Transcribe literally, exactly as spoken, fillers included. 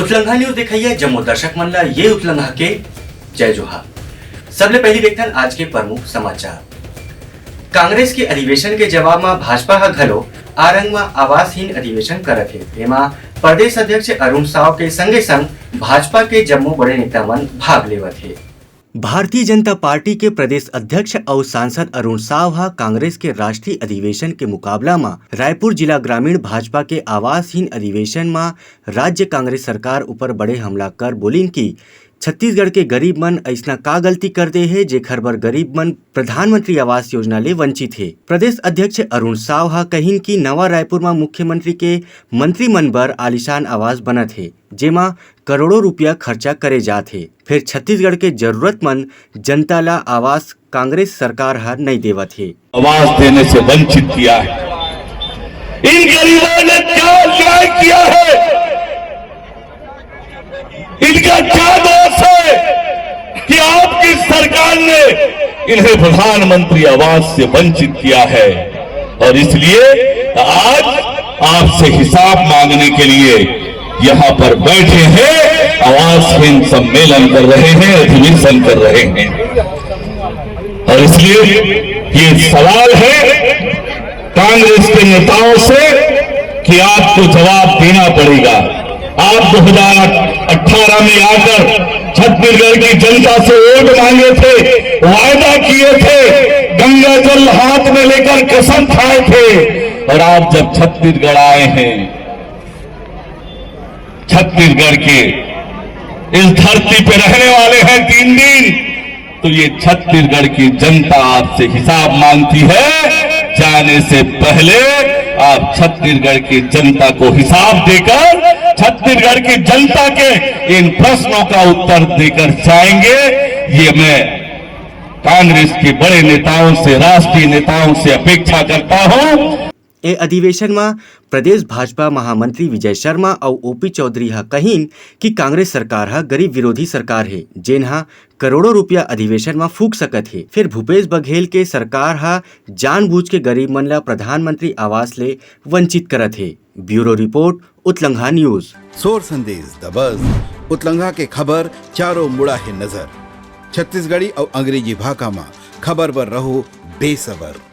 उतलंघा news देखइया जम्मो दर्शक मन ला ये उतलंघा के जय जोहार। सबले पहली देखथन आज के प्रमुख समाचार। कांग्रेस के अधिवेशन के जवाब म भाजपा ह घलो आरंग म आवासहीन अधिवेशन करत हे। एमा प्रदेश अध्यक्ष अरुण साव के संगे संग भाजपा के जम्मो बड़े नेता मन भाग लेवत हे। भारतीय जनता पार्टी के प्रदेश अध्यक्ष अउ सांसद अरुण साव ह कांग्रेस के राष्ट्रीय अधिवेशन के मुकाबला म रायपुर जिला ग्रामीण भाजपा के आवासहीन अधिवेशन म राज्य कांग्रेस सरकार ऊपर बड़े हमला कर बोलिन कि छत्तीसगढ़ के गरीब मन अइसना का गलती कर दे हे, जेखर बर गरीब मन प्रधानमंत्री आवास योजना ले वंचित हे। प्रदेश अध्यक्ष अरुण साव ह कहिन कि नवा रायपुर म मुख्यमंत्री के मंत्री मन बर आलीशान आवास बनत हे, जेमा करोड़ों रुपया खर्चा करे जात हे, फेर छत्तीसगढ़ के जरूरतमंद जनता ला आवास कांग्रेस सरकार ह नइ देवत हे। आवास देने से वंचित किया है। इन गरीबों ने क्या अन्याय किया है? इनका क्या दोष है कि आपकी सरकार ने इन्हें प्रधानमंत्री आवास से वंचित किया है? और इसलिए आज आपसे हिसाब मांगने के लिए यहाँ पर बैठे हैं, आवासहीन सम्मेलन कर रहे हैं, अधिवेशन कर रहे हैं। और इसलिए ये सवाल है कांग्रेस के नेताओं से कि आपको जवाब देना पड़ेगा। आप दो हज़ार अठारह में आकर छत्तीसगढ़ की जनता से वोट मांगे थे, वायदा किए थे, गंगा जल हाथ में लेकर कसम खाए थे, और आप जब छत्तीसगढ़ आए हैं, छत्तीसगढ़ के इस धरती पे रहने वाले हैं तीन दिन, तो ये छत्तीसगढ़ की जनता आपसे हिसाब मांगती है। जाने से पहले आप छत्तीसगढ़ की जनता को हिसाब देकर, छत्तीसगढ़ की जनता के इन प्रश्नों का उत्तर देकर जाएंगे। ये मैं कांग्रेस के बड़े नेताओं से, राष्ट्रीय नेताओं से अपेक्षा करता हूं। ए अधिवेशन म प्रदेश भाजपा महामंत्री विजय शर्मा अउ ओपी चौधरी ह कहिन कि कांग्रेस सरकार ह गरीब विरोधी सरकार हे, जेन ह करोड़ों रुपया अधिवेशन म फूंक सकत हे। फेर भूपेश बघेल के सरकार ह जानबूझ के गरीब मन ल प्रधानमंत्री आवास ले वंचित करत हे। Bureau report, Utlangha news. सोर संदेश दबस, उतलंघा के खबर चारों मुड़ा हे नजर। छत्तीसगढ़ी अउ अंग्रेजी भाखा म खबर बर रहो बेसबर।